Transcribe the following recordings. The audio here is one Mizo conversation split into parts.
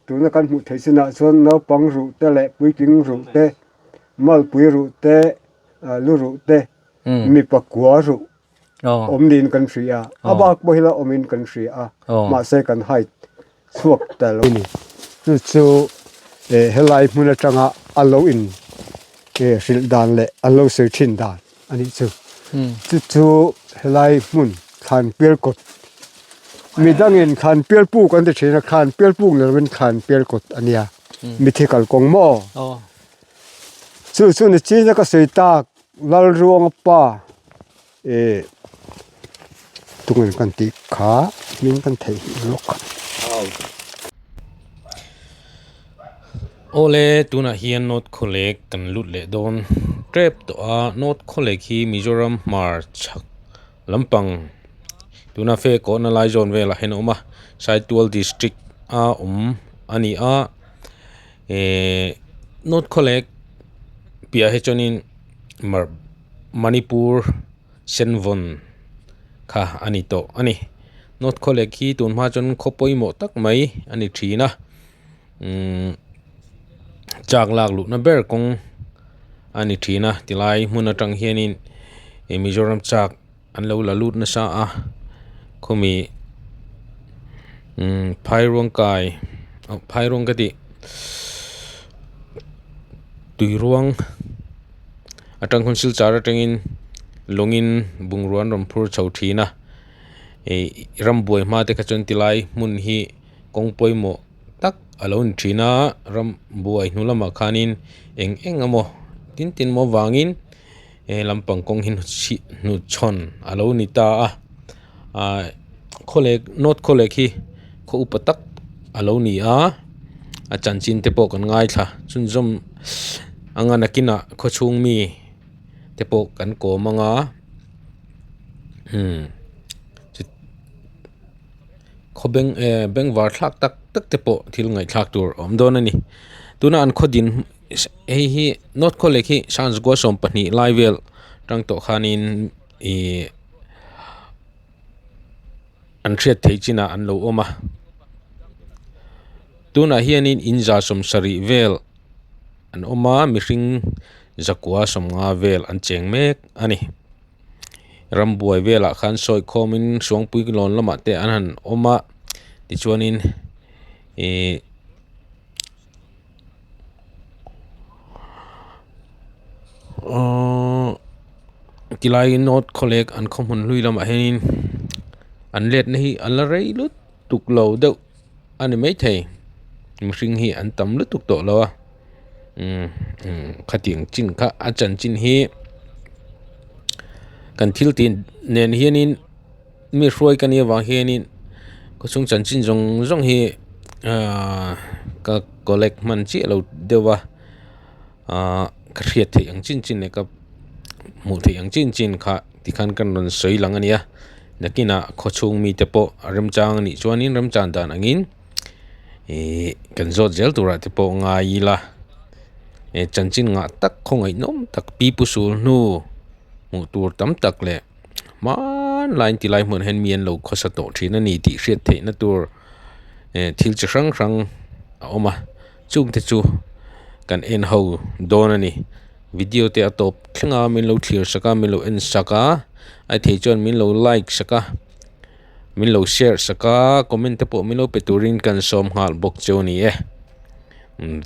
Tuna kan hmuh theih chinah chuan naupang ruh te leh puitling ruh te, malpui ruh te, lu ruh te, mipa kua ruh awm niin kan hria a. A bak pawh hi la awmin kan hria a, mahse kan height chhuak ta lo a ni. Chu chu helai hmun atanga a lo in hrilh dan leh an lo sawi thin dan a nih chu. Chu chu helai hmun thlan pial kawt mi dangin thlan pial puk an ti thin a, thlan pial puk ni lovin thlan pial kawt a nia, mithi kalkawng maw? Chu chu ni chin a ka sawi tak Lalruanga pa eh tungin kan tih kha hming kan theih lawk. Awle tunah hian North Khawlek kan lut leh dawn tep tawh a, North Khawlek hi Mizoram hmar chhak lampang tuna fe kawhna lai zawn velah hian a awm a, Saitual district a awm a ni a. Ehh North Khawlek piah hi chuanin mar Manipur senvawn kha a ni tawh a ni. North Khawlek hi tun hma chuan khaw pawimawh tak mai a ni thin a umm chak lak luhna ber kawng a ni thin a tilai hmun atang hianin ih Mizoram chak an lo la lut nasa a khawmi umm phairuang kai oh phairuang ka tih tuiruang atang khawn silchar atangin lawngin bungrua an rawn phur chho thin a ih rambuai hma te kha chuan tilai hmun hi kawng pawimawh tak a lo ni thin a rambuai hnu lamah khanin eng eng emaw tin tin maw vangin. He lampang kawng hi chhih hnuchhawn a lo ni ta a ahh khawlek north khawlek hi khaw upa tak a lo ni a a chanchin te pawh kan ngaithla chhunzawm anga nakinah khawchhung mi te pawh kan kawm anga umm khaw beng eh bengvar thlak tak tak te pawh thil ngaihthlak tur a awm dawn a ni tuna an khaw din. Hei hi North Khawlek hi Sanzgua 12 lai vel tang tawh khanin ihh an hriat theih chinah an lo awm a tunah hianin in 70 vel an awm a mihring 150 vel an cheng mek a ni rambuai velah khan sawi khawmin Suangpui lawn lamah te an han awm a tichuanin ihh. Aww tilai north khawlek an khaw hmun hlui lamah hianin an letna hi a la rei lutuk lo deuh a ni maithei mihring hi an tam lutuk tawh lo a umm umm khatiang chin kha a chanchin hi kan thil tih nen hianin. Mi hruai ka nih avang hianin khawchhung chanchin zawng zawng hi ahh ka collect hman chiah lo deuh a ahh ka hriat theih ang chin chin leh ka hmuh theih ang chin chin kha tikhan ka rawn sawi lang a nia nakinah khawchhung mite pawh a remchang a nih chuanin remchang dan angin ihh kan zawt zel turah te pawh ngai ila eh chanchin ngah tak khawngaihnawm tak pi pu sul hnu hmuh tur tam tak leh. Hmanlaiin tilai hmunah hian mi an lo khawsa tawh thin a ni tih hriat theihna tur eh thil chi hrang hrang a awm a chungte chu kan en ho dawn a ni video te a tawp thleng a min lo thlir sak a min lo en sak a a thei chuan min lo like sak a min lo share sak a comment te pawh min lo pe turin kan sawm nghal bawk chu a ni e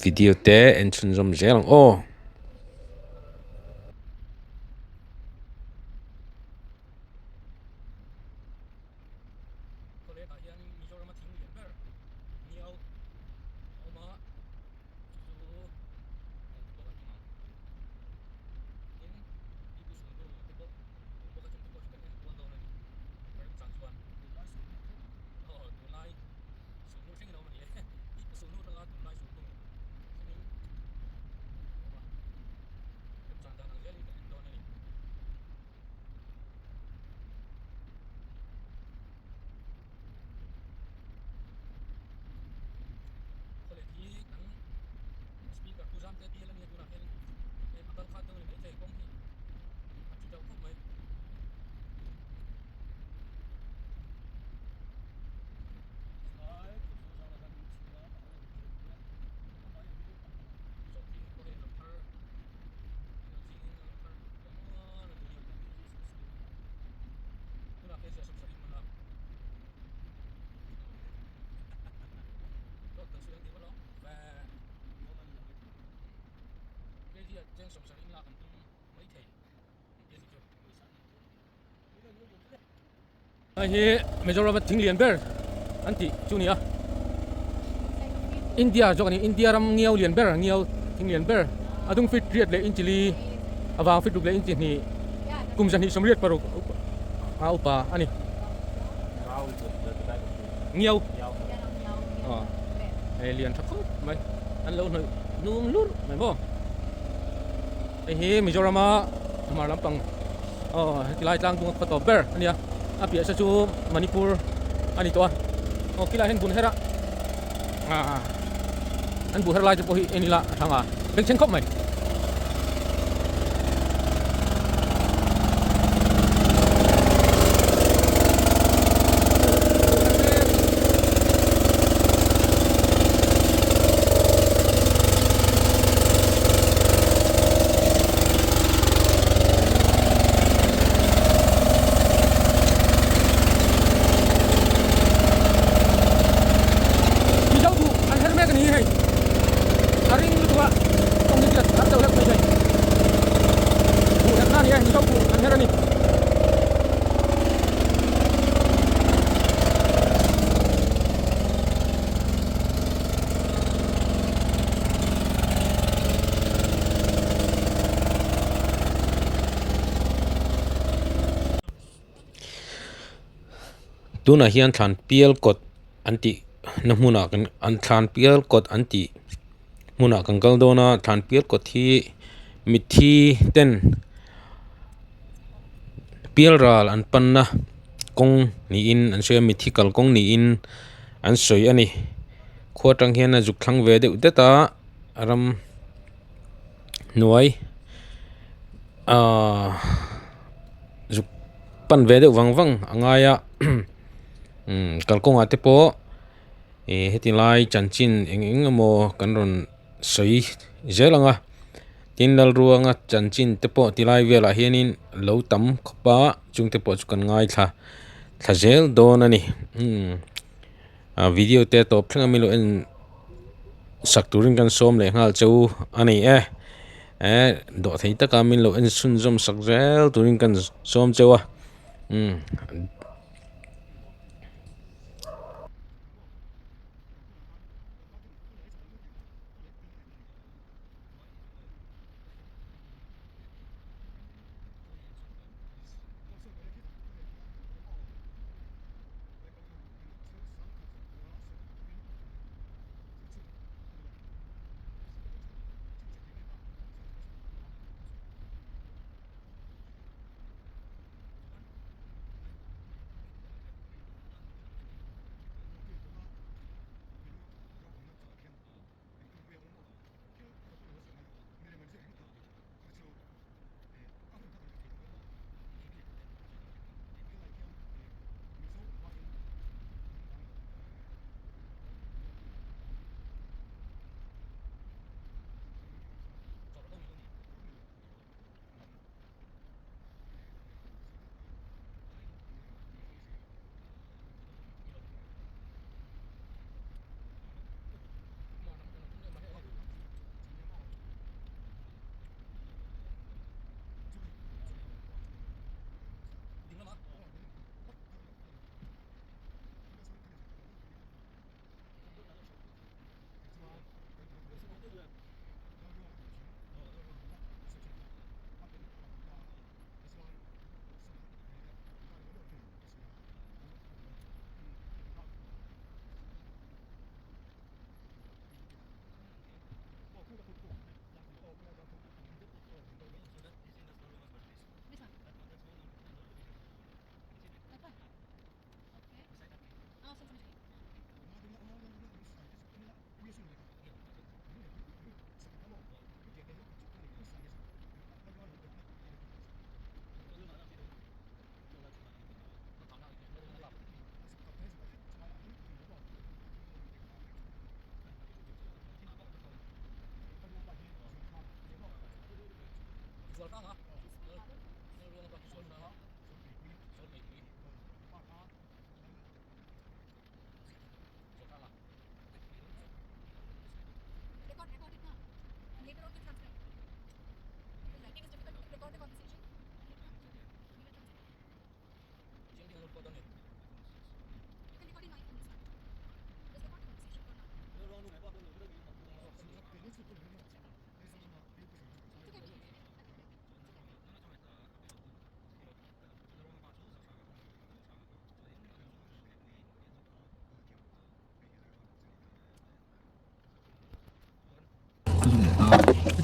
video te en chhunzawm zel ang aw. Khawlekah hian Mizorama thing lian ber Miau a awm a, chu chu eng te pawh kan hmu ang. Tin, Pipu Sulhnu te pawh a awm bawk a, chung te pawh chu kan en kual dawn a ni. A remchang chuan tunlai sulhnu aw tunlai sulhnu thlengin a awm a ni e. Pipu Sulhnu atanga tunlai sulhnu thlengin a awm a. cheng sawmsarih lak an tum maithei tih a ni chu pawisa an Hei hi Mizoram a thing lian ber an tih chu a ni a, India zawk a ni, India ram ngiau lian ber ngiau thing lian ber a dung feet riat leh inchi li a vang feet ruk leh inchi hnih kum zahnih sawmriat paruk a upa a ni. Ngiau aw hei lian tha khawp mai an lo hnawih hnum lurh mai maw hei hi Mizoram a hmar lampang aw heti lai tlang dung a khaw tawp ber a nia a piah se chu Manipur a ni tawh a aw khilai hian bun her a ah an buh her lai te pawh hi en ila a thang a bengchheng khawp mai. Mizo buh an her mek a ni hei a ring lutuk a kawng hi hriat har deuh hlek mai thei buh herna a ni e Mizo buh an her a ni. Tunah hian thlan pial kawt an tih na hmunah kan an thlan pial kawt an tih hmunah kan kal dawn a thlan pial kawt hi mitthi ten pial ral an panna kawng niin an sawi a mitthi kalkawng niin an sawi a ni khua atang hian a zuk thlang ve deuh det a ram hnuai ahh zuk pan ve deuh vang vang a ngai a kalkawngah te pawh ih heti lai chanchin eng eng emaw kan rawn sawi zel ang a tin Lalruanga chanchin te pawh ti lai velah hianin lo tam khawp a chung te pawh chu kan ngaithla thla zel dawn a ni ah video te tawp thleng a milo en sak turin kan sawm leh nghal che u a ni e eh dawhthei taka min lo en chhunzawm sak zel turin kan sawm cheu a umm.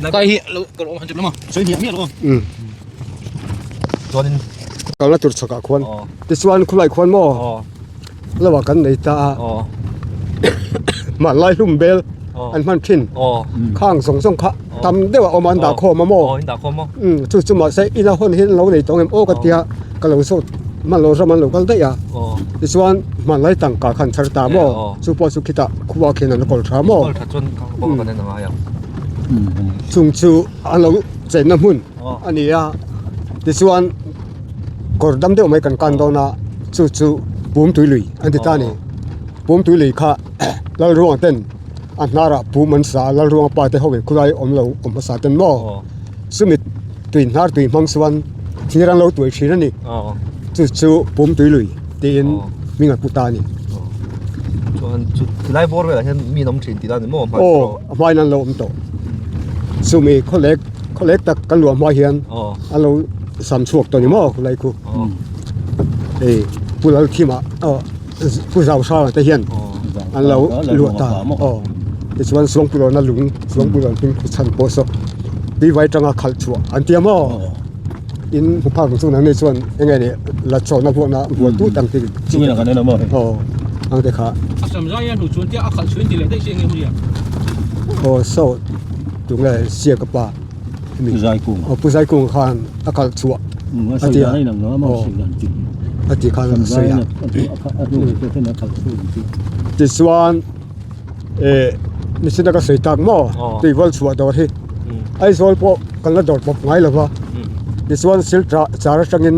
Kai hi lo kal awm han chep lama sawi hmiah hmiah lo um chuanin kalna tur chhakah khuan tichuan khulai khuan maw lo ah kan nei ta a hmanlai hlum bel an hman thin khang zawng zawng kha tam deuh a awm a an dah khawm a maw um chu chu mahse ina hawn hi an lo nei tawh ang em aw ka tia ka lo zawt hman lo ram an lo kal daih a tichuan hmanlai tangka khan chhar ta maw chu pawh chu khitah khua khian an la kawl tha maw chung chu an lo chenna hmun a ni a tichuan kawr dam deuh mai kan kan dawn a chu chu pum tui lui an ti ta a ni pum tui lui kha Lalruanga ten a hnarah pum an sa a Lalruanga pa te ho in khulai awm lo awm hmasa ten maw chumi tui hnar tui hmang chuan thir an lo tuai thin a ni chu chu pum tui lui tiin hming an pu ta a ni. Chuan chu tilai bawr velah hian mi an awm thin tih la ni maw aw a hmain an lo awm tawh chumi khawlek khawlek tak kan luah hma hian an lo sam chhuak tawh ni maw khulai khu hei pu Lalthima aw pu Zauhranga te hian an lo luah ta aw tichuan Suangpulawna lung Suangpulawn hming khu chhan pawh saw tuivai tanga khalh chhuah an tia maw in hmu phak ang chu nang ni chuan eng nge ni la chawhna vuahna vuah tut ang tih aw ang te kha aw saw tunge siaka pa aw pu Zaikung khan a khalh chhuah a ti a aw a ti khan a sawi a tichuan eh mihring ka sawi tak maw tui val chhuah dawr hi Aizawl pawh kan la dawr pawp ngai lo va tichuan silchar char atangin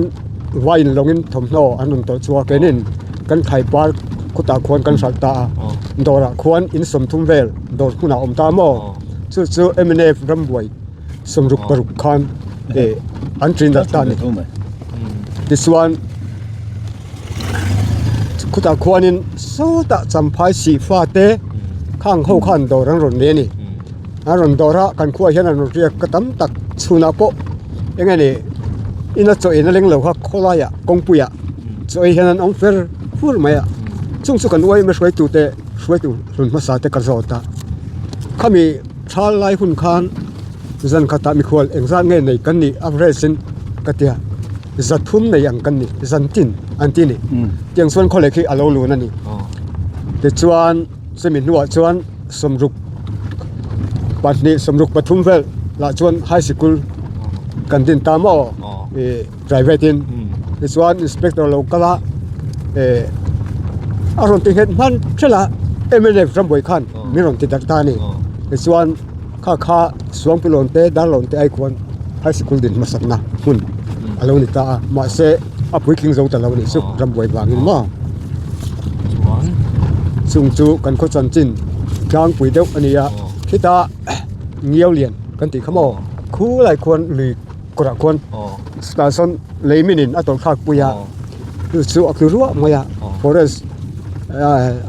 wine lawngin thawmhnaw an rawn tawlh chhuak a keinin kan khai par khutah khuan kan hralh ta a dawrah khuan in sawmthum vel dawr hmunah a awm ta maw chu chu mnf rambuai sawmruk paruk khan eh an ṭin darh ta a ni tichuan. Khutah khuanin sawtah champhai sihfa te khang ho khan dawr an rawn nei a ni an rawn dawr a kan khuaah hian an rawn riak ka tam tak chhunah pawh eng nge ni ina chaw in a leng lo kha khawlaiah kawngpuiah chaw ei hian an awm fer fur mai a chung chu kan uaim a hruaitu te hruaitu hlun hmasa te ka zawt a khami thal lai hun khan zan khatah mikhual engzat nge nei kan nih average in ka tia. Zathum nei ang kan ni, zantin an ti a ni. Tiang chuan khawleh khi a lo lun a ni. Tichuan chumi hnuah chuan sawmruk pahnih sawmruk pathum vel lah chuan high sikul kan din ta maw ih private in. Tichuan inspector lo kal a eh a rawn ti nghet hman ṭhelh a mnf rambuai khan min rawn ti darh ta a ni. Tichuan. Kha kha Suangpulawn te Darlawn te ai khuan high sikul din hmasakna hmun a lo ni ta a, mahse a puitling zo ta lo a nih chu rambuai vangin maw. Chung chu kan khaw chanchin tlangpui deuh a ni a, khita Ngiau lian kan tih kha maw khulai khuan lui kawrah khuan chutah sawn lei minin a tawlh thlak pui a, chu chu a tlu ruah mai a forest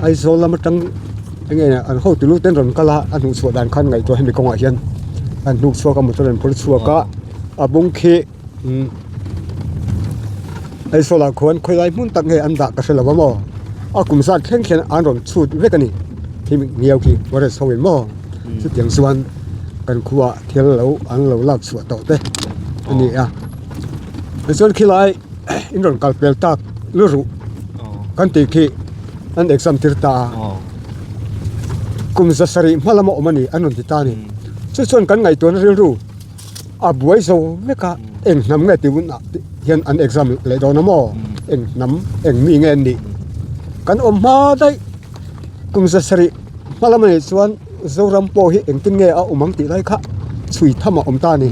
Aizawl lam atang eng nge an hotu lu ten rawn kal a a hnuh chhuah dan khan ngaihtuah hemi kawngah hian an hnuk chhuak a motor an phur chhuak a a bung khi umm Aizawl ah khuan khawilai hmun tak nge an dah ka hre lo a maw a kum zat thleng khian an rawn chhut vek a ni khi ngiau khi forest ho in maw chutiang chuan kan khuaah thil lo an lo lak chhuah tawh te a ni a tichuan khilai in rawn kal pel tak lu ruh kan tih khi an exam tir ta a kum za sarih hma lama awm a ni an rawn ti ta a ni chu chuan kan ngaihtuahna rilru a buai zo vek a eng hnam nge tih hunah hian an exam leh dawn a maw eng hnam eng mi nge an nih kan awm hma daih kum za sarih hma lama nih chuan Zoram pawh hi engtin nge a awm ang tih lai kha chhui tham a awm ta a ni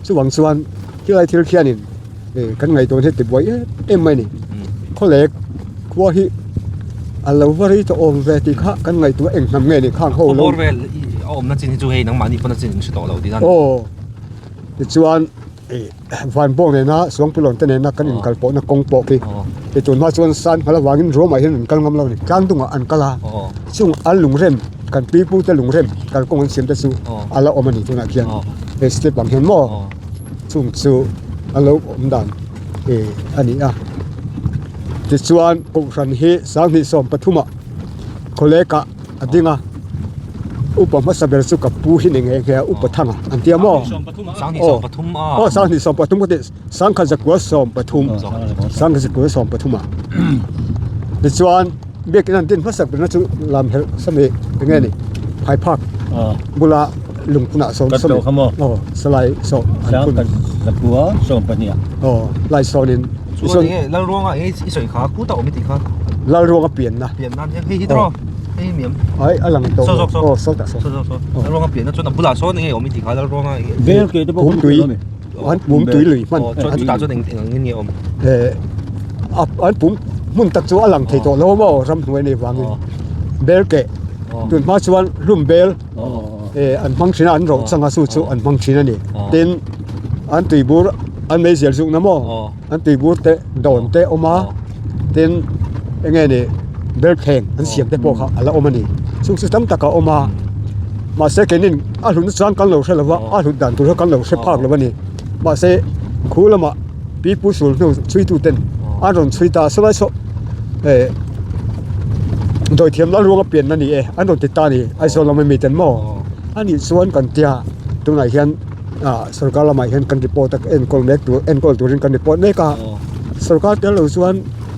chuvang chuan khilai thil khianin eh kan ngaihtuahna hi tibuai em em mai a ni khawlek khua hi a lo va rei tawh awm ve tih kha kan ngaihtuah eng hnam nge ni khang ho lo Khawbawr vel a awmna chin hi chu hei nangmahni pawn a chin in hre tawh lo tih dan aw tichuan eh van bawng nena Suangpulawn te nena kan inkal pawhna kawng pawh khi ti tun hma chuan san nghal avangin ruamah hian an kal ngam lo a ni tlang dungah an kal a chung an lungrem kan pipu te lungrem kalkawng an siam te chu a la awm a ni tunah khian he step ang hian maw chung chu a lo awm dan eh a ni a tichuan kohhran hi 2013 ah khawlek ah a ding a. Upa hmasa ber chu ka pu hi ni nghe nghe a, Upa Thanga an tia maw? Aw, 2023 ka ti, 1913, 1913 ah. Tichuan, biakin an din hmasak berna chu Lamherh sawmi eng nge ni, Phaiphak bula lungphunah sawn sawmi, aw, salai saw an phun. Aw, lai sawnin. Chuan enge Lalruanga enge i sawi kha kutah awm i tih kha? Lalruanga pianna. Pianna nia hei hi tawh hei hi miam. Ai a lang tawh. Saw zawk saw. Aw saw tah saw. Saw zawk saw. Lalruanga pianna chuan a bulah sawn enge awm i tih kha Lalruanga enge. Bel ke te pawh Pum tui an pum tui lui hman. Aw chuan chutah chuan eng eng angin nge awm? Eh a an pum hmun tak chu a lang thei tawh lo maw ramhnuai nei vangin. Bel ke tun hma chuan hlum bel eh an hmang thin a an rawh changa chu chu an hmang thin a ni. Tin an tuibur an meizial zukna maw an tuibur te dawn te awm a tin eng nge ni belthleng an siam te pawh kha a la awm a ni chung chu tam tak a awm a mahse keinin a hlutna chuan kan lo hre lo va a hlut dan tur kha kan lo hre phak lo a ni mahse khu lamah pipu sul hnu chhui tu ten an rawn chhui ta saw lai saw eh dawithiam lal ruanga pianna ni e an rawn ti ta a ni Aizawl lama mi ten maw anih chuan kan tia tunah hian. ah sorkar lamah hian kan report a enkawl mek tur enkawl turin kan report mek a sorkar tel lo chuan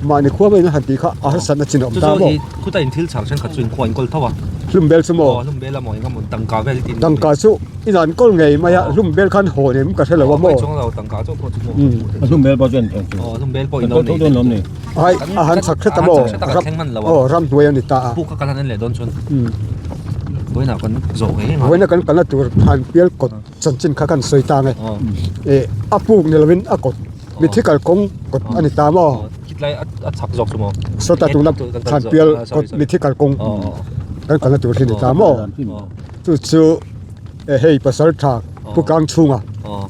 mahni khua mai in han tih kha a harsatna chin a awm ta maw khuta in thil chhar thenkhat chu in khua enkawl tho a hlum bel chu maw hlum bel amaw eng amaw tangka vel tin tangka chu in an kawl ngei mai a hlum bel khan hawn em ka hre lo a maw chuang lo tangka chu pawh chu maw hlum bel pawh chu an theng chu hlum bel pawh in lo nei dawn lawm ni ai a han chak hret a maw aw ram hnuai a ni ta a puk kha kan han en leh dawn chuan Vawiinah kan zawh ngei ang a. Vawiina kan kalna tur han pial kawt chanchin kha kan sawi ta nge. Eh a puk ni lovin a kawt mithi kalkawng kawt a ni ta maw? Khitlai a chak zawk chu maw? Sawta tuna han pial kawt mithi kalkawng kan kalna tur hi ni ta maw? Chu chu hei pasal tha Pu Kang chhunga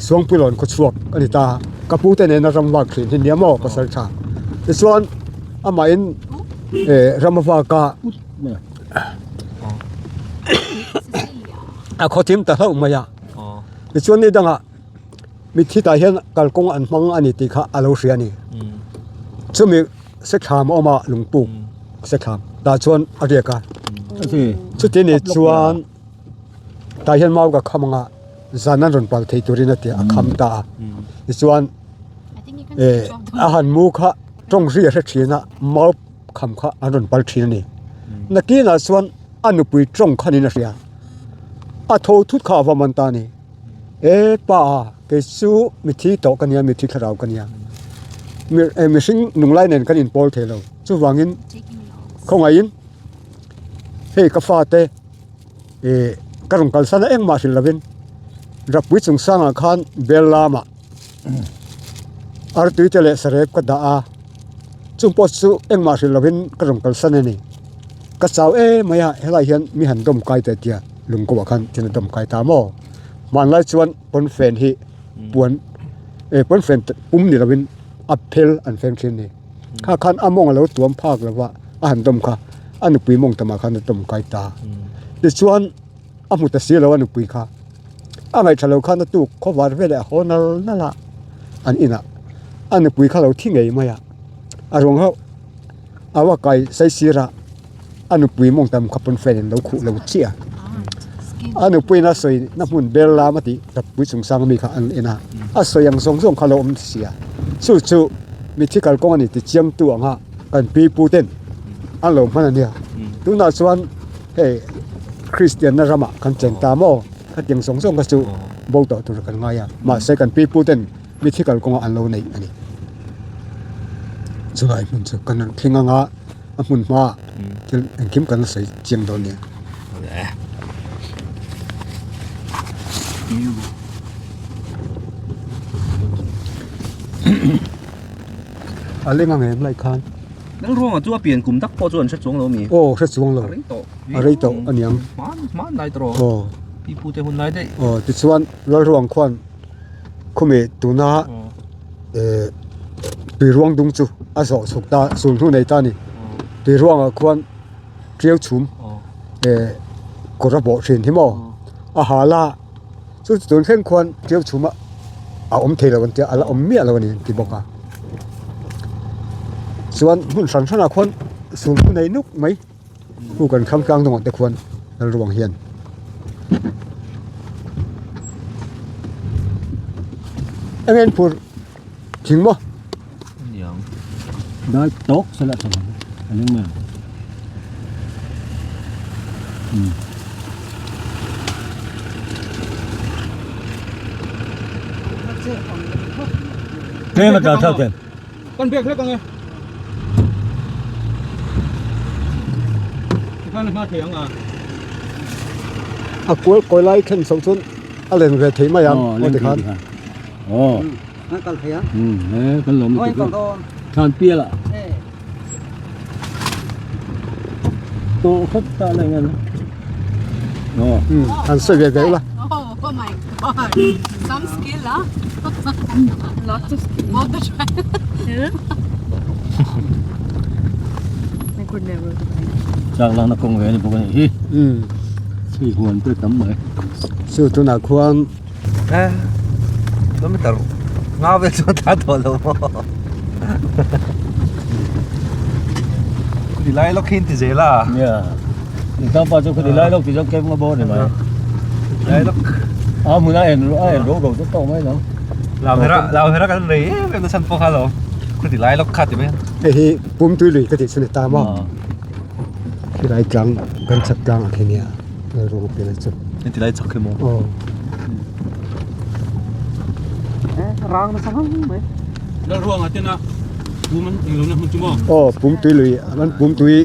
Suangpuilawn khawchhuak a ni ta. Ka pu te nena ram vak thin hi nia maw pasal tha. Tichuan amahin eh ram a vak a. A khaw thim ta hlauh mai a tichuan ni dangah mitthi tah hian kalkawng an hmang a ni tih kha a lo hria a ni chumi sethlam a awm a lungpuk sethlam tah chuan a riak a chuti ni chuan tah hian mau ka kham ang a zan an rawn pal thei turin a ti a a kham ta a tichuan eh a han mu kha tawng ri a hre thin a mau. kham kha an rawn pal thin a ni. Nakinah chuan a nupui tawng khanin a hria. A tho thut kha a va man ta a ni. E pa a, kei chu mithi tawh ka nia, mithi thlarau ka nia. Mihring nunglai nen kan inpawl thei lo. Chuvangin khawngaihin hei ka fate eh ka rawn kalsan a engmah hrilh lovin Rapui chungchangah khan bel lamah Artui te leh sarep ka dah a, chung pawh chu engmah hrilh lovin ka rawn kalsan a ni. Ka chau em mai a, helai hian mi han dawm kai teh tia lungkawh ah khan thil a dawm kai ta maw? Hmanlai chuan pawnfen hi puan eh pawnfen pum ni lovin a phel an feng thin a ni. Kha khan a mawng a lo tuam phak lova a han dawm kha a nupui mawng tamah khan a dawm kai ta. Tichuan. a hmu ta si lo a nupui kha a ngaihṭha lo khan a tuk khawvar veleh a haw nal nal a an inah a nupui kha lo thi ngei mai a a ruang ho a va kai sai sir a a nupui mawng tam kha pawn fan in lo khuh lo chiah a a nupui in a sawi na hmun bel lam a tih tapui chung sang ami kha an en a a sawi ang zawng zawng kha lo awm si a chu chu mitthi kalkawng a ni ti chiang tu ang a kan pi pu ten an lo hman a nia tunah chuan. Hei Kristianna ramah kan cheng ta maw? Khatiang zawng zawng kha chu bo tawh tur kan ngai a, mahse kan pipu ten mithi kalkawngah an lo neih a ni. Chulai hmun chu kan rawn thleng anga a hmun hma thil engkim kan la sawi chiang dawn nia. A leng ang em lai khan. Nang ruangah chu a pian kum tak pawh chu an hre chuang lo mi? Aw hre chuang lo. A rei tawh. A rei tawh a niang. Hman hman lai tawh. Aw. Pi pu te hun lai daih. Aw tichuan Lalruang khuan khumi tuna eh tui ruang dung chu a zawh chhuk ta sul hnu nei ta a ni. Tui ruangah khuan tiau chhum eh kawr a bawh thin hi maw a hal a chu tun thleng khuan tiau chhum a a awm thei lo an tia a la awm miah lo a ni an ti bawk a chuan hmun hran hranah khuan sul hnu nei nuk mai hu kan thlang tlang dawngah te khuan lalruang hian. Eng en phur thing maw? Niang. Dai tok sala sa aning ma. Thế mà trả sao tiền? Con việc hết con nghe. Con ma thiang à. A kual kawi lai khen chhoh chuan a len ve thei mai ang aw tikhan. Aw. Ừ, đấy, con lồng than pia lạ. Tô khất ta lại ngon. Ờ. Ừ, han sawi ve ve ula. Oh, oh my god. Some skill, huh? Lots of skill. Both the try. I could never. Chak lang na kawng ve a ni bawk a nih hi. Ừ. Hei huan te tam mai. Chu tunah khuan. Eh, kilometer nga vel chuan ta tawh lo maw? Khawti lai lawk hi an ti zel a. Nia, Nitang pa chu khawti lai lawk ti chuan kem nga bawk a ni mai. Khawti lai lawk. A hmun a en a en ro ro chu tawk mai lo. Lau hera lau hera kan rei em em na chhan pawh kha lo. Khawti lai lawk kha ti mai. Hei hi pum tui lui ka tih chu ni ta maw? Khilai tlang kan chak tlang ah khi nia lalruang pian a chu. Heti lai chak hi maw? Aw. Rang nasa ngang mai. Lalruang ah ten a pum an englo na hmun chu maw? Aw pum tui lui an pum tui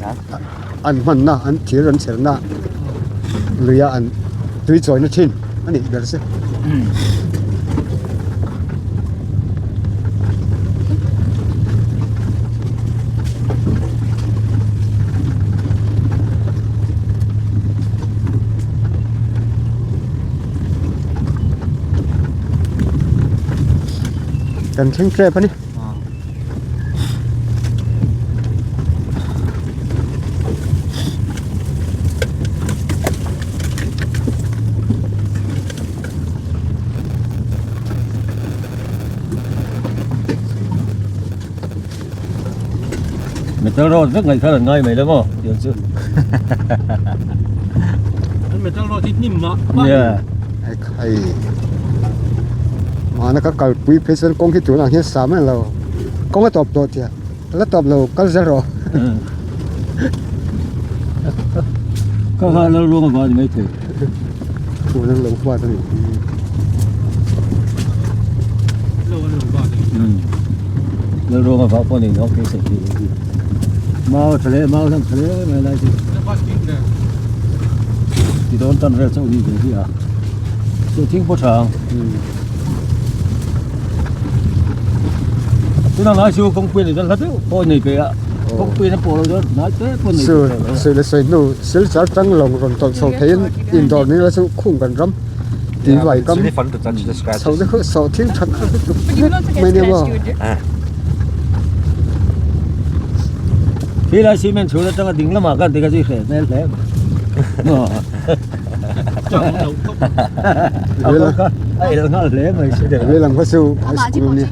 an hman na an thir an chher na lui a an tui chawi na thin a nih ber che. Kan thleng tep a ni. Metal rod vek ngaih khan an ngai mai lo maw tiang chu. An metal rod hi hnim mah mah. Nia. Hei mahna ka kalpui phei chuan kawng hi tunah hian sa mai lo kawng a tawp tawh tia la tawp lo kal zel rawh. Ka va lo luang a va ni mai thei. Thu nan lo huat a ni. Lo ruang a va pawh ni lo kei sei hi. Mau tha le mau hlang tha le mai lai chu. Ti dawn tan vel chauh ni ve hi a. Chu thing pawh tha ang. Tunah ngai chu kawngpui a ni chuan hla deuh pawh a nei pe a. Kawngpui na pawh lo chuan hnai te pawh a nei pe lo. Sui leh sawi hnu silchar tang lawng rawn tawlh chho theiin indawr ni la chu khung kan ram tui vai kam chho te kha sawh thil that kha tluk vek mai nia maw. Khi lai cement chhun atanga ding lamah khan tikha chu i hreh hmel hle mai. A el nghal hle mai si deuh. Veilam kha chu high school ania.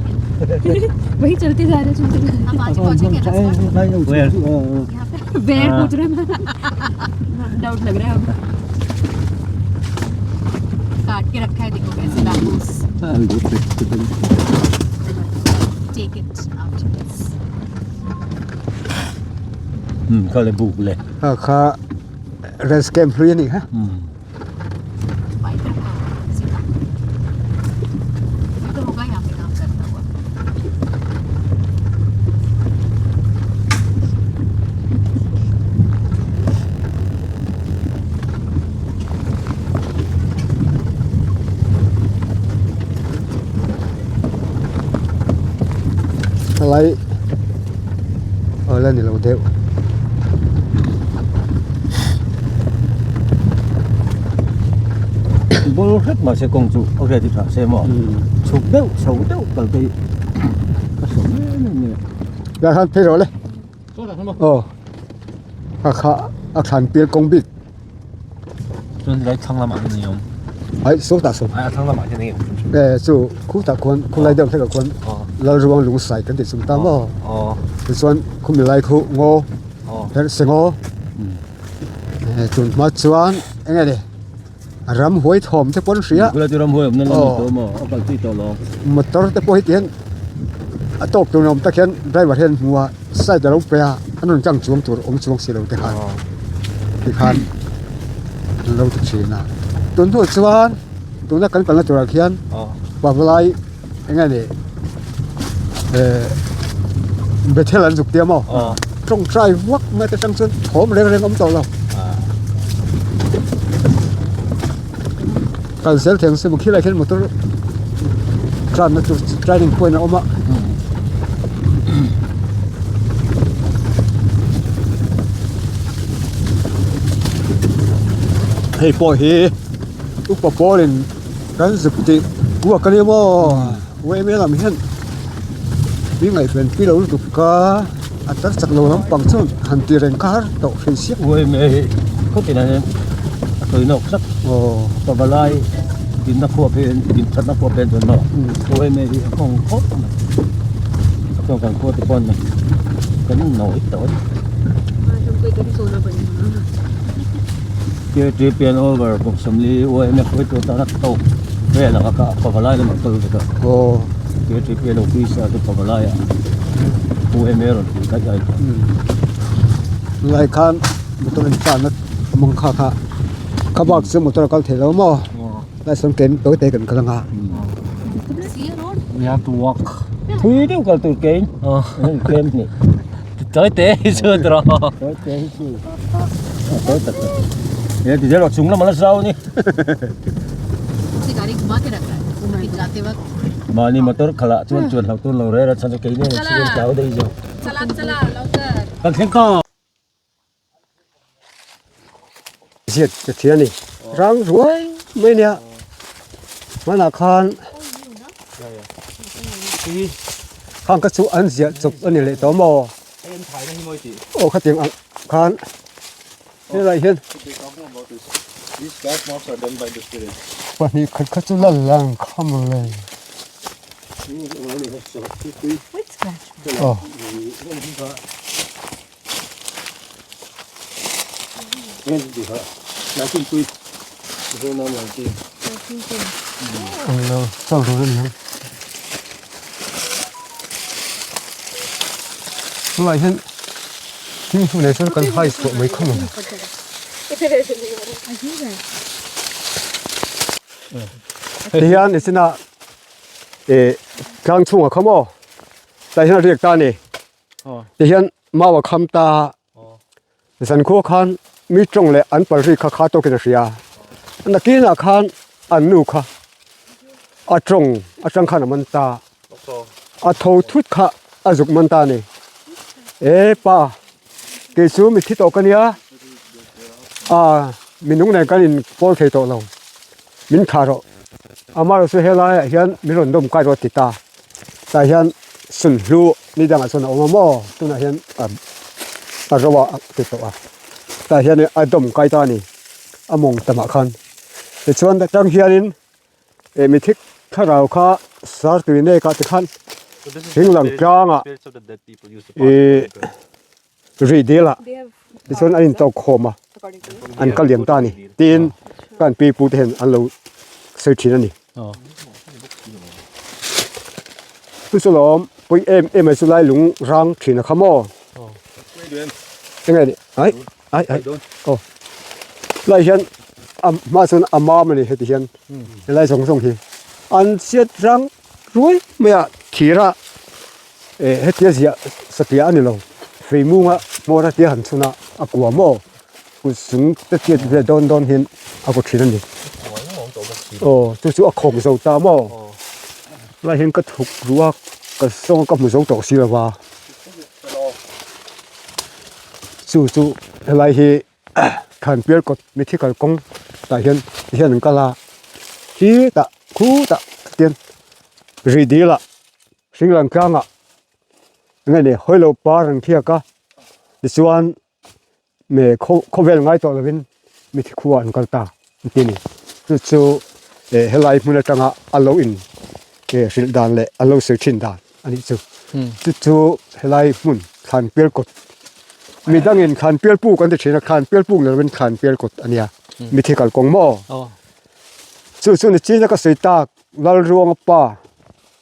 Kha kha rest camp hlui a nih kha. Helai aw la ni lo deuh. Bul hret mah se kawng chu a hriat hi tha se maw chhuk deuh chho deuh kal te hi ka hre em em mai a. Lah khan phei rawh le. Aw a kha a thlan pial kawng bik. Chuan helai thlang lamah hian eng awm? Ai saw tah saw. Ai a thlang lamah hian eng awm? E chu khu tah khuan khulai deuh hlek ah khuan Lalruang lungsai kan tih chung ta maw? Tichuan khumi lai khu ngaw herh se ngaw tun hma chuan eng nge ni? Ramhuai thawm te pawn hria. Khulai chu ramhuai awmna lam ni tawh maw? A kal tui tawh lo. Motor te pawh hi tihian a tawk tur ni awm tak hian driver hian hmu a side a lo pe a an rawn tlang chuang tur awm chuang si lo te khan tikhan an lo ti thin a. Tun hnu chuan tuna kan kalna turah khian pavalai eng nge ni eh Bethel an zuk tia maw tawngtai vak mai te tang chuan thawm reng reng a awm tawh lo kal zel thei ang se maw khilaiah khian motor tlanna tur turning point a awm a. Hei pawh hi upa pawlin Kan zuk tih kuak a nia maw uaim lam hian mi ngaihven pi lo lutuk ka a tar chak lo lampang chuan han ti reng kha har tawh hrih siak. Uaim hi khawtin ah hian a sawi nawk tlat aw pavalai dinna khuap hi din thatna khuap hian chuan maw uaim hi a nghawng khawp mai a chuan kan khua te pawn kan nawi tawh a ni. Ktp an over kum 40 UMF hruaitu atana tawk vel anga kha pavalai lamah kal vek a Ktp a lo pisa chu pavalai ah UMA rawn tih daih a Lai khan motor in tlanna mang kha kha kha bak chu motor a kal thei lo maw lai sawn ken tawi te kan kal anga We have to walk. Thui deuh kal tur kein tlem hnih. Tawi te hi chu draw. Tawi te hi chu. Tawi tak tak. He ti zel chung lam ala zau ni. Mahni motor khalah chuan chuan hlau tur lo rel a chhan chu keini ang accident tlau daih zawk. Kan thleng ta. Ziat ka thia ni. Rang ruai mai nia. Hmanah khan khang ka chu an ziah chawp a ni leh tawh maw? Aw khatiang ang khan helai hian pahnih khat kha chu la lang kha mawle. Aw. Tunah hian thing hnu nei chuan kan hai chhuah mai khawm ang. Tihian nichina ih tlang chhungah kha maw tah hian a riak ta a ni. Tihian mau a kham ta a. Zankhua khan mi tawng leh an pal ri kha kha tawkin a hria. Nakinah khan an nu kha a tawng atang khan a man ta. A tho thut kha a zuk man ta a ni. E pa, kei chu mi thi tawh ka nia, a minung nen kan inpawl thei tawh lo, min thlah rawh. Amaherawhchu chu helaiah hian min rawn dawm kai rawh a ti ta. Tah hian sunhlu ni dangah chuan a awm a maw tunah hian a ro a ti tawh a tah hian a dawm kai ta a ni a mawng tamah khan tichuan atang hianin eh mi thik thlarau kha sar tui nek ah te khan thing lang tlangah ihh rih dil ah tichuan an intawk khawm a an kal liam ta a ni tin kan pi pu te hian an lo sawi thin a ni. Chu chu lawm pui em em mai chu lai lung rang thin a kha maw enge ni ai ai ai aw lai hian a hma chuan a mam a ni heti hian helai zawng zawng hi an chiat rang ruai mai a thir a eh hetia ziah satliah a ni lo fei munga hmawr a tia han chhun a a kua maw. Kut chung te chiat vel dawn dawn hian a kaw thin a ni. Aw chu chu a khawk zo ta maw? Tunah hian ka thuk ruh a ka zawng a ka hmu zo tawh si lo va. Chu chu helai hi Thanpial kawt mithi kalkawng tah hian tihian an kal a khitah khutah tian rih dil ah hringlang tlangah enge ni hawilo par an khiak a tichuan. Me khawvel ngai tawh lovin mithi khua an kal ta an ti a ni. Chu chu eh helai hmun atanga a lo in eh hrilh dan leh a lo sawi thin dan a nih chu. Chu chu helai hmun Thlanpial kawt mi dangin Thlanpial puk an ti thin a, Thlanpial puk ni lovin Thlanpial kawt a nia. Mithi kalkawng maw? Chu chu ni china ka sawi tak Lalruanga pa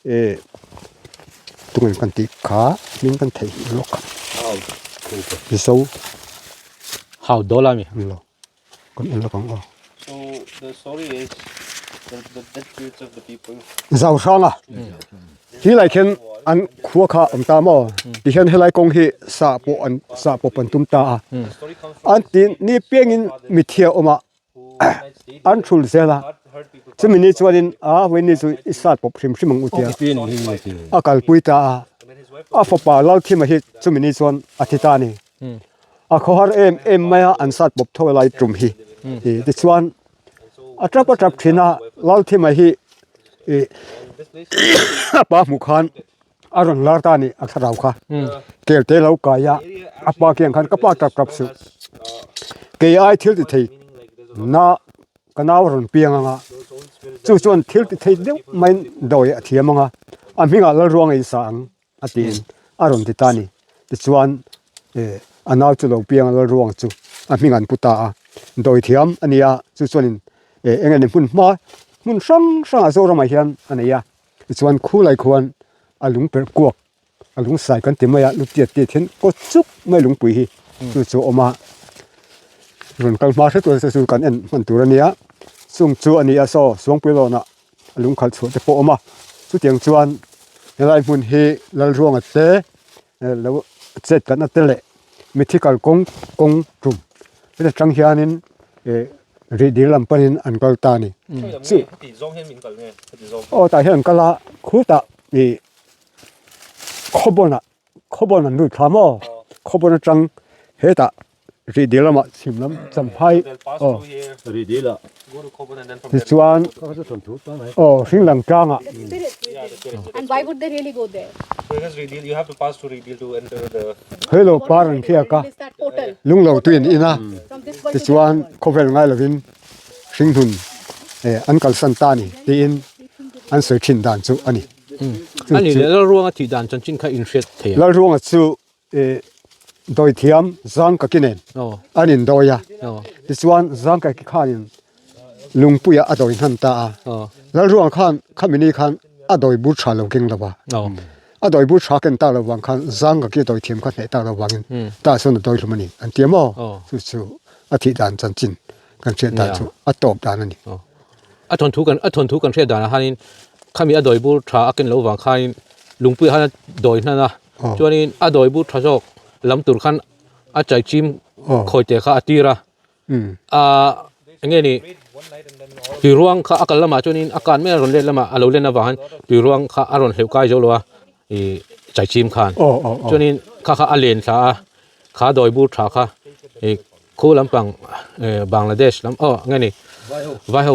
eh tunge kan tih kha hming kan theih lawk zo Hau dawl a mi? Lo kan en lawk ang aw. Zau hrang a hi lai khian an khua kha awm ta maw tihian helai kawng hi sa pawh an sa pawp an tum ta a an tin ni piangin mithia awm a an thul zel a chumi ni chuanin a vawiin chu i sat pawp hrim hrim ang u tia a kalpui ta a a fapa Lalthima hi chumi ni chuan a thi ta a ni a khawhar em em mai a an sat pawp tho lai tum hi tichuan a tap a tap thin a Lalthima hi ih a pa hmuh khan a rawn lar ta a ni a thlarau kha kel te lo kai a a pa kiang khan ka pa tap tap suh kei ai thil ti thei na ka nau rawn piang anga chu chuan thil ti thei deuh maiin dawi a thiam anga a hmingah Lalruang a insa ang a tiin a rawn ti ta a ni tichuan eh a nau chu lo piang a Lalruang chu a hming an pu ta a dawi thiam a ni a chu chuanin eh eng eng hmun hma hmun hrang hrangah Zoramah hian a nei a. Tichuan khulai khuan a lung perh kuak a lung sai kan ti mai a lu tiat tiat hian kaw chuk mai lungpui hi chu chu a awm a rawn kal hma hret tur chu kan en hman tur a nia chung chu a ni a saw Suangpui lawnah a lung khalh chhuah te pawh a awm a chutiang chuan helai hmun hi Lalruanga te lo chet tlatna te leh mithi kalkawng kawng tum heta tang hianin ih rih dil lam panin an kal ta a ni chu aw tah hian an kal a khutah ih khawbawnah khawbawn an lut thla maw khawbawn atang hetah rih dil lamah chhim lam champhai aw tichuan aw hring lang tlangah. Hello par an hriak a lunglo tui an in a tichuan khawvel ngai lovin hringhmun eh an kalsan ta a ni tiin an sawi thin dan chu a ni. Ani leh Lalruanga tih dan chanchin kha inhriat thei ang. Lalruanga chu eh dawithiam zang ka ki nen an indawi a tichuan zang ka ki khanin lungpuia a dawi hnan ta a Lalruanga khan khami ni khan a dawi bur tha lo keng lo va a dawi bur tha ken tak lo vang khan zang ka ki a dawi thiam kha hneh tak lo vangin tah chuan a dawi hlum a ni an ti a maw chu chu a thih dan chanchin kan hriat dan chu a tawp dan a ni. A thawnthu kan a thawnthu kan hriat danah hianin khami a dawi bur tha a ken lo vang khanin lungpuiah hian a dawi hnan a chuanin a dawi bur tha zawk lam tur khan a chaichim khawi te kha a tir a ahh eng nge ni tui ruang kha a kal lamah chuanin a kan mai a rawn let lamah a lo len avang hian tui ruang kha a rawn hleuh kai zo lo a ih chaichim khan chuanin kha kha a len thla a kha dawi bur tha kha ih khu lampang eh Bangladesh lam aw eng nge ni vai ho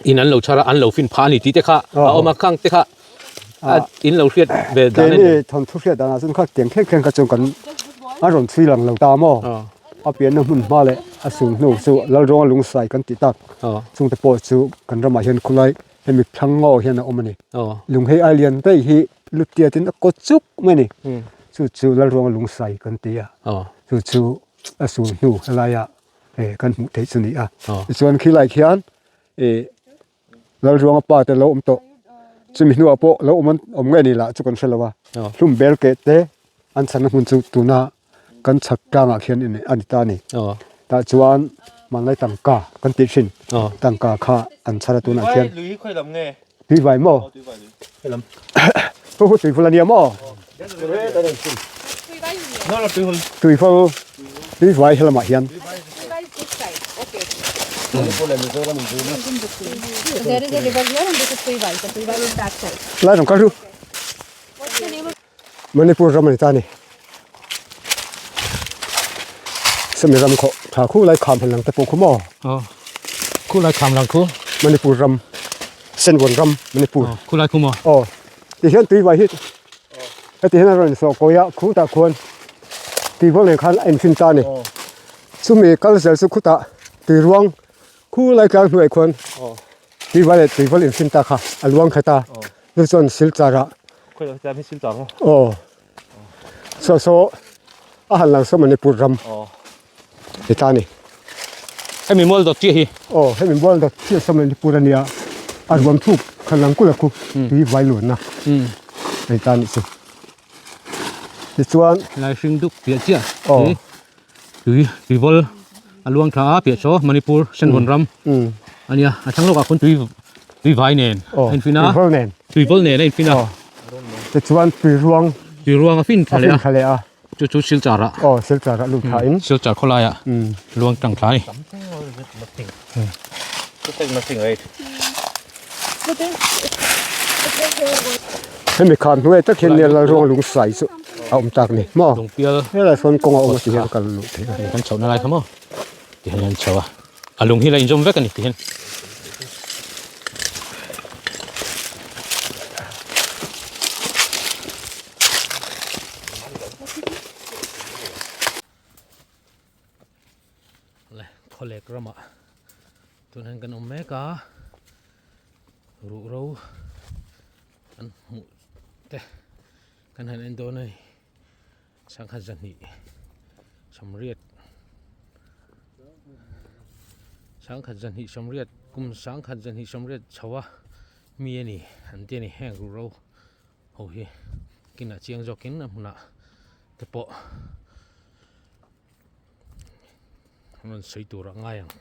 in an lo chhar a an lo fin phah a ni tih te kha a awm a khang te kha a in lo hriat ve dan a ni. Keini thawnthu hriat danah chuan kha tiang thleng thleng kha chuan kan a rawn chhui lang lo ta maw a pianna hmun hma leh a sum hnu chu Lalrawnga lungsai kan tih tak chungte pawh chu kan ramah hian khawlai hemi thlang ngaw hian a awm a ni lung hei ai lian daih hi lu tiatin a kaw chuk mai a ni chu chu Lalrawnga lungsai kan ti a chu chu a sum hnu helaia kan hmuh theih chu a ni a tichuan khilai khian ih Lalruanga pa te lo awm tawh chumi hnuah pawh lo awm an awm ngei ni lah chu kan hre lo a hlum bel keh te an chhanna hmun chu tuna kan chhak tlangah khian a ni ta a ni tah chuan hmanlai tangka kan tih thin tangka kha an chhar a tunah khian tui vai maw hu hu tui vul a nia maw tui fal tui vai helamah hian. Lai rawng kal ru Manipur ram a ni ta a ni sawmi ram khawh tha khu lai kham han lang te pawh khu maw khu lai kham lang khu Manipur ram Senvawn ram Manipur khu lai khu maw aw tihian tui vai hi heti hian a rawn sawh kawi a khutah khuan tui vawl nen khan a infin ta a ni chumi kal zel chu khutah tui ruang khu lai tlang hnuaiah khuan tui vai leh tui vawl infin ta kha a luang khat a chu chuan silchar ah aw saw saw a han lang saw Manipur ram ti ta a ni. Hemi mual dawt chiah hi. Aw, hemi mual dawt chiah saw Manipur a nia. A ruam thuk khan lang kula khu tui vai luanna a ni ta a nih chu. Tichuan. Helai hring duk piah chiah hi tui tui vawl a luang tha a piah saw Manipur Senvawn ram a nia. A thlang lawkah khawn tui tui vai nen a infin a. Tui vawl nen. Tui vawl nen a infin a. Tichuan tui ruang. Tui ruang a fin tha leh a. A fin tha leh a. Chu chu Silchar ah. Aw Silchar ah lut thla in. Silchar khawlai ah luang tang thla a ni. Hemi khan hnuai tak hian nia Lalruang lung sai chu a awm tak ni maw. Lungpial. Helai sawn kawng a awm a ti hian kal luh theih a ni. Kan chhohna lai kha maw ti hian an chho a. A lung hi la inzawm vek a ni ti hian. Le khawlek ramah tun hian kan awm mek a ruhro an hmuh te kan han en dawn a ni sangha zahnih sawmriat sangkhat zahnih sawmriat kum sangkhat zahnih sawmriat chho a mi a ni an ti a ni heng ruhro. Ho hi kinah chiang zawkin a hmunah te pawh an rawn sawi tur a ngai ang.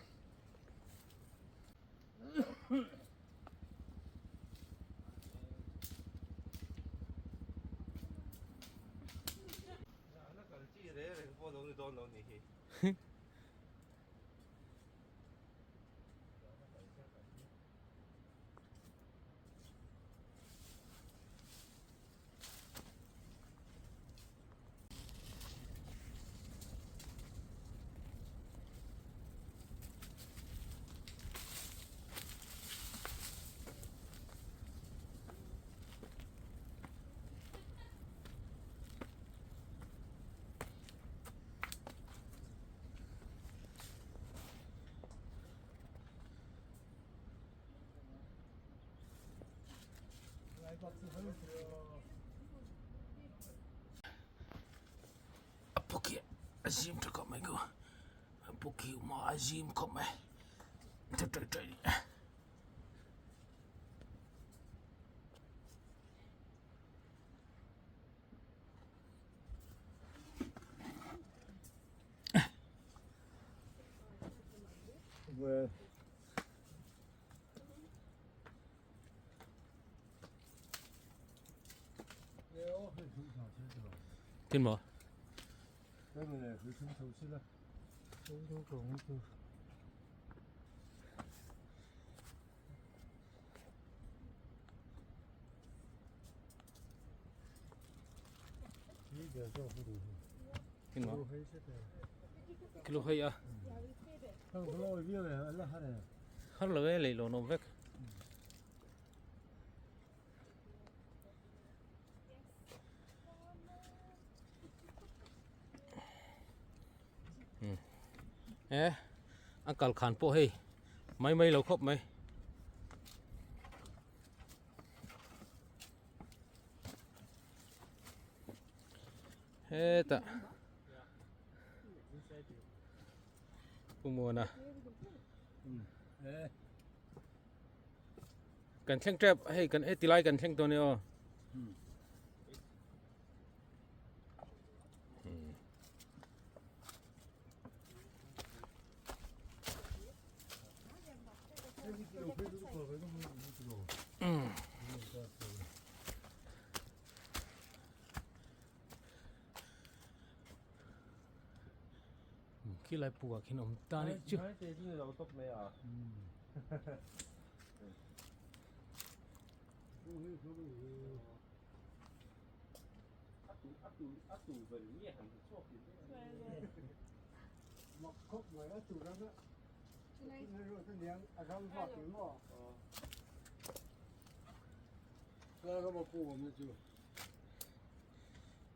A pawk hi a zim tha khawp mai ko a pawk hi awm a a zim khawp mai tha tawih tawih a ni. Tin maw? Tin maw? Kilo hei a. Har lo e leihlawn awm vek. E a kal khan pawh hei mai mai lo khawp mai. Hetah Pu Muana kan thleng tep hei kan heti lai kan thleng tawh a ni aw. Khi lai pukah khian awm ta anih chu.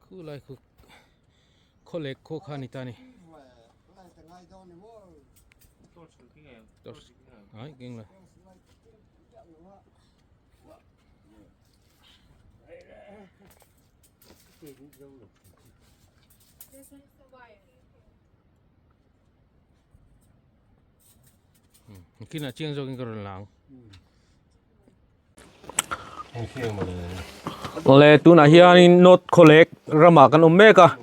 Khu lai khu khaw leh khaw kha a ni ta a ni. Ai keng la. Kinah chiang zawkin ka rawn lang. Awle tunah hianin North Khawlek ramah kan awm mek a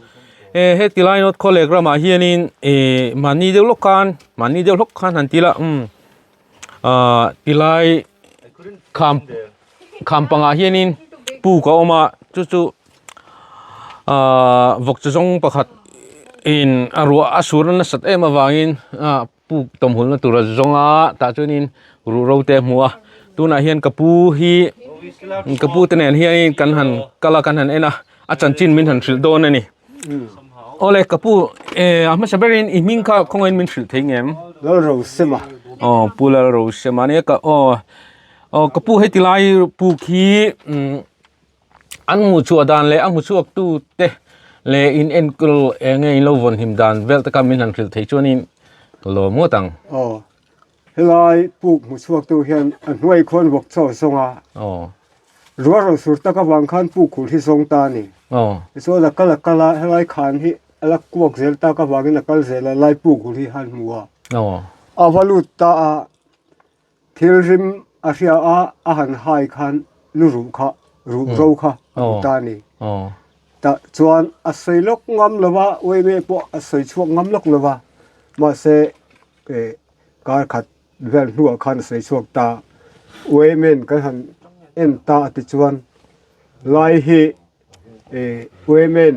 e heti lai North Khawlek ramah hianin eh mahni deuh lawk khan mahni deuh hlawk khan han ti ila umm ah tilai kham kham pangah hianin puk a awm a chu chu ah vawk chi zawng pakhat in a ruah a sur nasat em avangin ah. Puk tawmhulna tur a zawng a tah chuanin ruhro te a hmu a tunah hian ka pu hi ka pu te nen hianin kan han kal a kan han en a a chanchin min han hrilh dawn a ni awle ka pu eh a hmasa berin i hming kha khawngaihin min hrilh thei ngem Lalrosema aw pu Lalrosema nia ka aw aw ka pu heti lai puk hi umm An hmuh chhuah dan leh a hmu chhuak tu te leh in enkawl eng nge in lo vawn him dan vel te kha min han hrilh thei chuanin ka lawm ngawt ang. Aw, helai puk hmu chhuak tu hian a hnuai khawn vawk chaw zawng a. Aw. Ruah rawn sur tak avang khan puk khur hi zawng ta a ni. Aw. Tichuan a kal a kal a, helai khan hi a la kuak zel tak avangin a kal zel a, lai puk khur hi a han hmu a. Aw. A va lut ta a. Thil rim a hria a, a han hai khan lu ruh kha, ruh ro kha a hmu ta a ni. Tah chuan a sawi lawk ngam lo va, uaime pawh a sawi chhuak ngam lawk lo va, mahse kar khat vel hnuah khan a sawi chhuak ta. Uaimen kan han en ta a ti chuan lai hi uaimen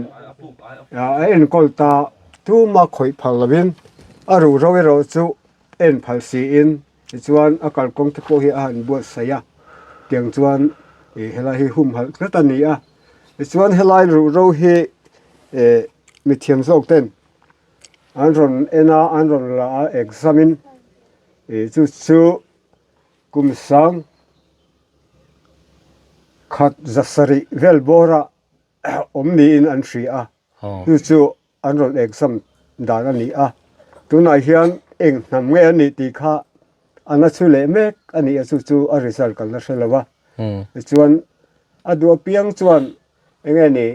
a enkawl ta tuma khawih phal lovin a ruh ro erawh chu En phal siin tichuan a kalkawng te pawh hi a han buatsaih a, tiang chuan ih helai hi humhalh tlat a ni a, tichuan helai ruhro hi eh mithiam zawk ten an rawn en a an rawn la a exam in ih chu chu kum sang khat za sarih vel bawrah awm niin an hria a, chu chu an rawn exam dan a ni a, tunah hian eng hnam nge a nih tih kha a na chhu leh mek a ni a, chu chu a result kan la hre lo a, tichuan a duh apiang chuan eng nge ni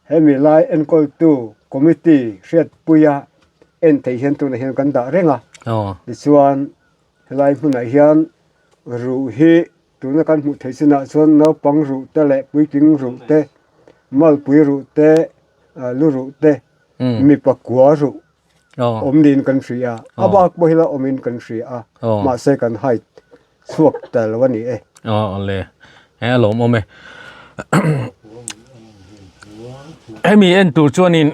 hemi lai enkawltu committee hriatpuia en theih hian tunah hian kan dah reng a, tichuan helai hmunah hian ruh hi Tuna kan hmuh theih chinah chuan naupang ruh te leh puitling ruh te, malpui ruh te, lu ruh te, mipa kua ruh awm niin kan hria a, a bak pawh hi la awmin kan hria a, mahse kan hide chhuak ta lo a ni e. Aw le, he a lawmawm e. Hemi en tur chuanin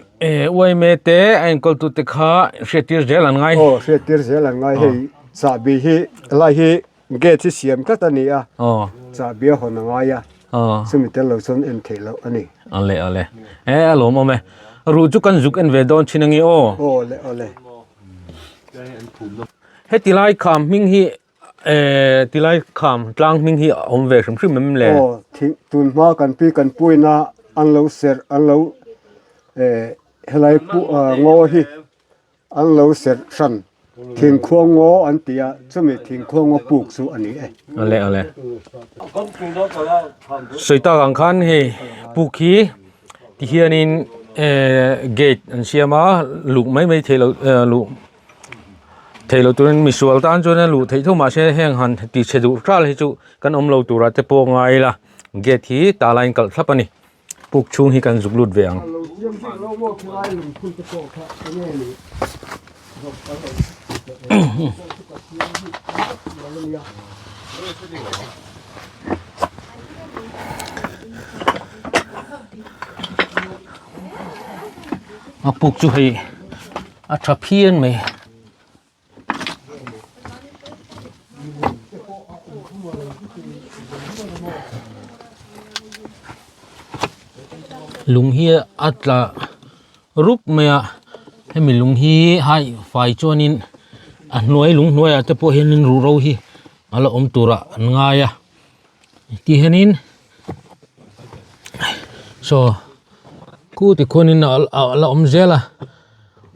uaime te a enkawltute kha hriattir zel an ngai. Aw hriattir zel an ngai hei chahbi hi helai hi Gate hi siam tlat a ni a, chahbi a hawn a ngai a, chumi tel lo chuan en theih loh a ni. Awle awle, e a lawmawm e, ruh chu kan zuk en ve dawn thin ange aw. Awle awle. Heti lai kham hming hi e tilai kham tlang hming hi a awm ve hrim hrim em le? Aw, thing tun hma kan pi kan puina an lo serh an lo e helai ngaw hi An lo serh hran thingkhuang ngaw an ti a, chumi thingkhuang ngaw puk chu a ni e. Awle awle. Sawi tak ang khan hei puk hi ti hianin gate an siam a, luh mai mai theih loh luh theih loh turin misual tan chuan a luh theih tho mahse heng han ti chhe duh hral hi chu kan awm lo turah te pawh ngai ila gate hi tala in kalh thlap a ni. Puk chhung hi kan zuk lut ve ang. A puk chu hei a tha phian mai. Lung hi a tla rup mai a hemi lung hi hai fai chuanin a hnuai lung hnuaiah te pawh hianin ruhro hi a la awm turah an ngai a ti hianin saw khu ti khuanin a la awm zel a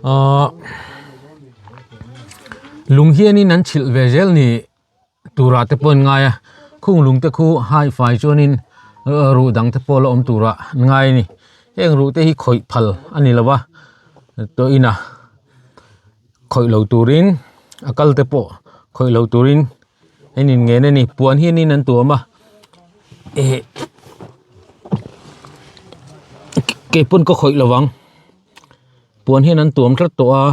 ahh lung hianin an chhilh ve zel ni turah te pawh an ngai a khung lung te khu hai fai chuanin ruh dang te pawh la awm turah an ngai a ni heng ruh te hi khawih phal a ni lo va tawh inah khawih lo turin a kal te pawh. Khawih lo turin an in ngen a ni puan hianin an tuam a eh kei pawn ka khawih lo vang puan hian an tuam tlat tawh a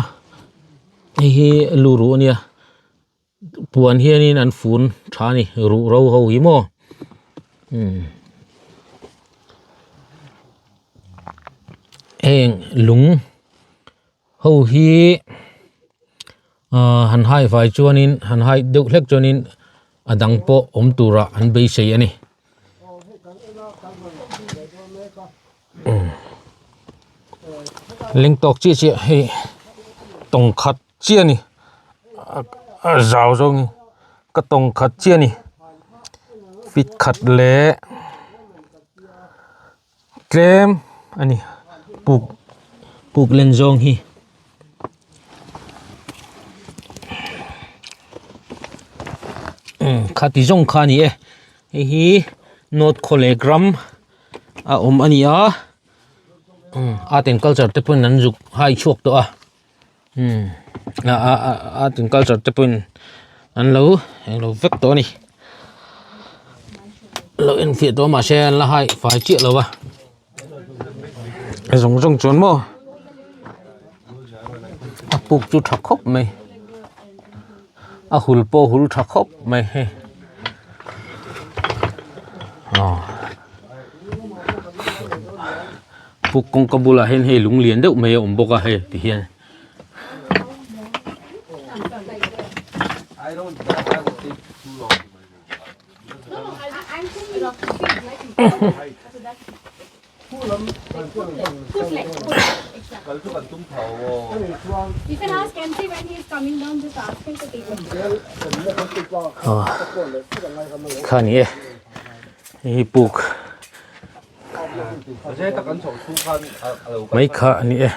hei hi lu ruh a nia puan hianin an fun tha a ni ruh ro ho hi maw umm heng lung ho hi ahh han hai vai chuanin han hai deuh hlek chuanin a dang pawh awm turah an beisei a ni. Leng tawk chiah chiah hei tawng khat chiah a ni a zau zawngin ka tawng khat chiah a ni feet khat leh tlem a ni puk puk len zawng hi. Khati zawng kha a ni e hei hi north khawlek ram a awm a ni a art and culture te pawhin an zuk hai chhuak tawh a art and culture te pawhin an lo englo vek tawh a ni lo enfiah tawh a mahse an la hai fai chiah lo va a zawng zawng chuan maw a puk chu tha khawp mai a hul pawh a hul tha khawp mai hei aw puk kawngka bulah hian hei lung lian deuh mai a awm bawk a hei ti hian. Kha ni e hei puk mai kha a ni e.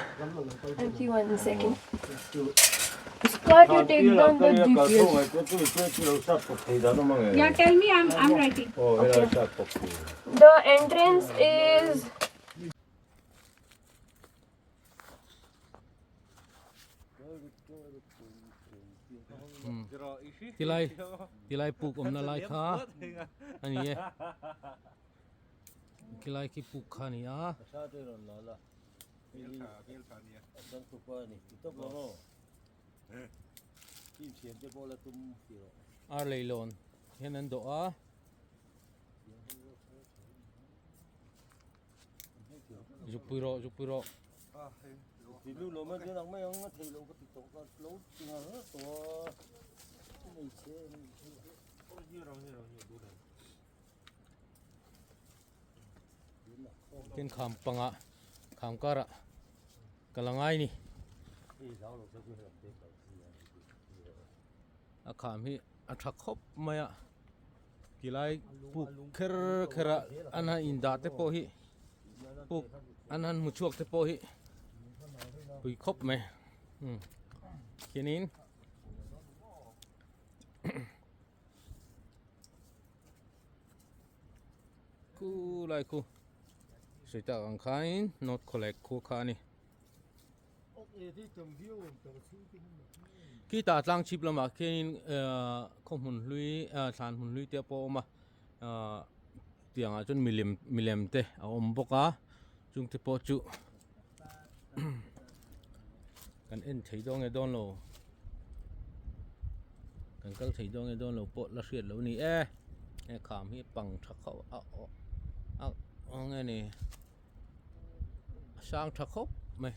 Tilai tilai puk awmna lai kha a ni e. Khilai khi puk kha a ni a. Ar leilawn hian an dawh a. Zuk pui rawh zuk pui rawh. Tin kham pangah kham karah ka la ngai ni a kham hi a tha khawp mai a tilai puk kher kher a an han indah te pawh hi puk an han hmu chhuak te pawh hi pui khawp mai khianin. Khu lai khu sawi tak ang khain north khawlek khu kha a ni khitah tlang chhip lamah khianin ehh khaw hmun hlui ah thlan hmun hlui te pawh a awm a ahh tiangah chuan milem milem te a awm bawk a chung te pawh chu kan en thei dawn nge dawn lo kan kal thei dawn nge dawn lo pawh la hriat loh a ni e he kham hi pang tha khauh a a a nge ni a sang tha khawp mai.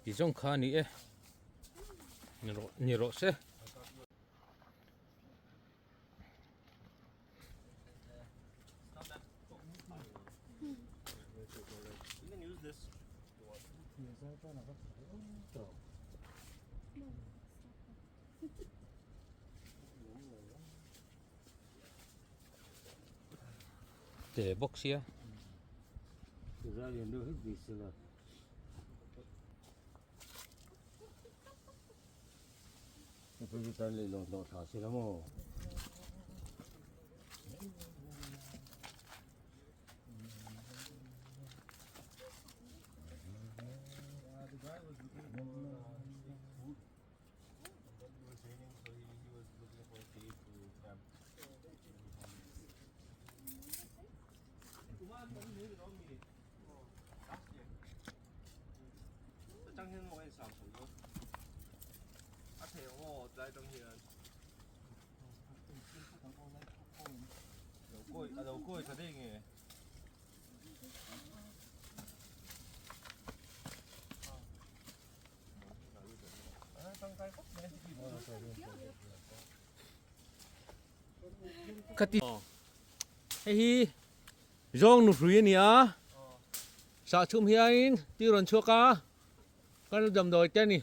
Ti zawng kha a ni e. Ni rawh se. Te bawk sia. Ka ti hei hi zawng nu hrui a ni a sah chhum hianin ti rawn chhuak a kan damdawi te a ni.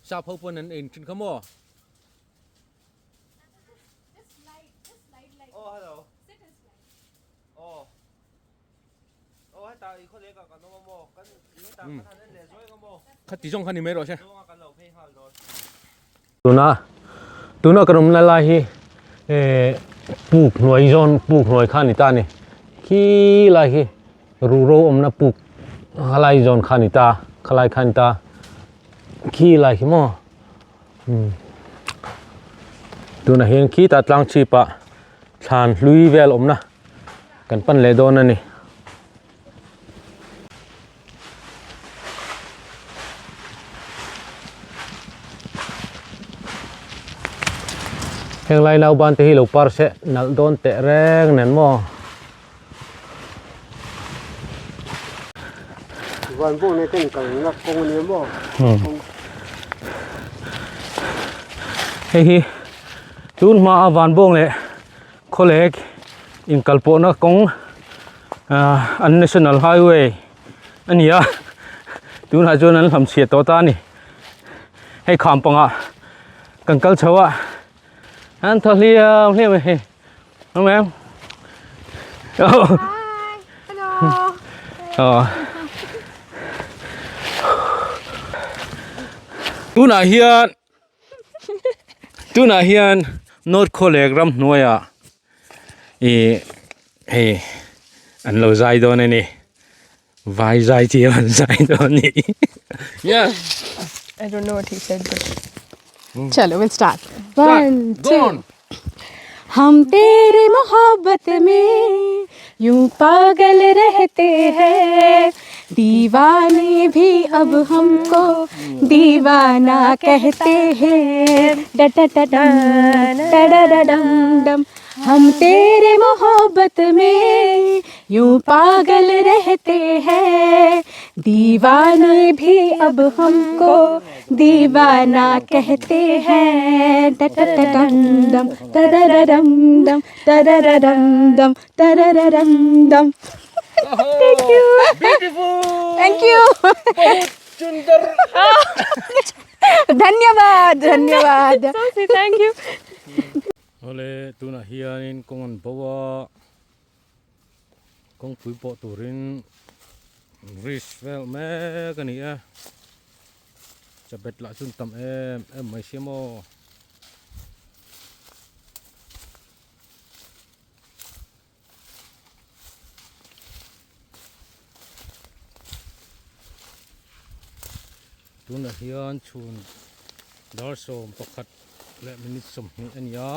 Sap ho pawn an ein thin kha maw? Khati zawng kha ni mai rawh se. Tuna tuna kan awmna lai hi eh puk hnuai zawn puk hnuai kha a ni ta a ni khi lai hi ruhro awmna puk khalai zawn kha a ni ta khalai kha a ni ta khi lai hi maw umm tunah hian khitah tlang chhip ah thlan hlui vel awmna kan pan leh dawn a ni. Heng lai nauban te hi lo par se nalh dawn teh reng nen maw. Van bawk nei ten kal na kawng a nia maw. Hei hi tun hma a van bawng leh khawlek inkalpawhna kawng an national highway a ni a tunah chuan an hlam chhiat tawh ta a ni hei kham pangah kan kal chho a an thaw hliam hliam a hei đúng không em tunah hian tunah hian north khawlek ramhnuaiah ih hei an lo zai dawn a ni vai zai chi an zai dawn a ni yeah I don't know what he said but Chalo we'll start one two हम तेरे मोहब्बत में यूं पागल रहते हैं दीवाने भी अब हमको दीवाना कहते हैं डा डा डा डम डा डा डा डम डम हम तेरे मोहब्बत में यूं पागल रहते हैं दीवाने भी अब हमको दीवाना कहते हैं डा डा डा डम डम डा डा डा डम डम डा डा डा डम डम डा डा डा डम डम Thank you. Beautiful. Thank you. धन्यवाद धन्यवाद Thank you. Awle tunah hianin kawng an bo a, kawngpui pawh turin risk vel mek a ni a, chabet lah chu an tam em em mai sia maw. Tunah hian chhun dar sawm pakhat leh minute sawmhnih a ni a.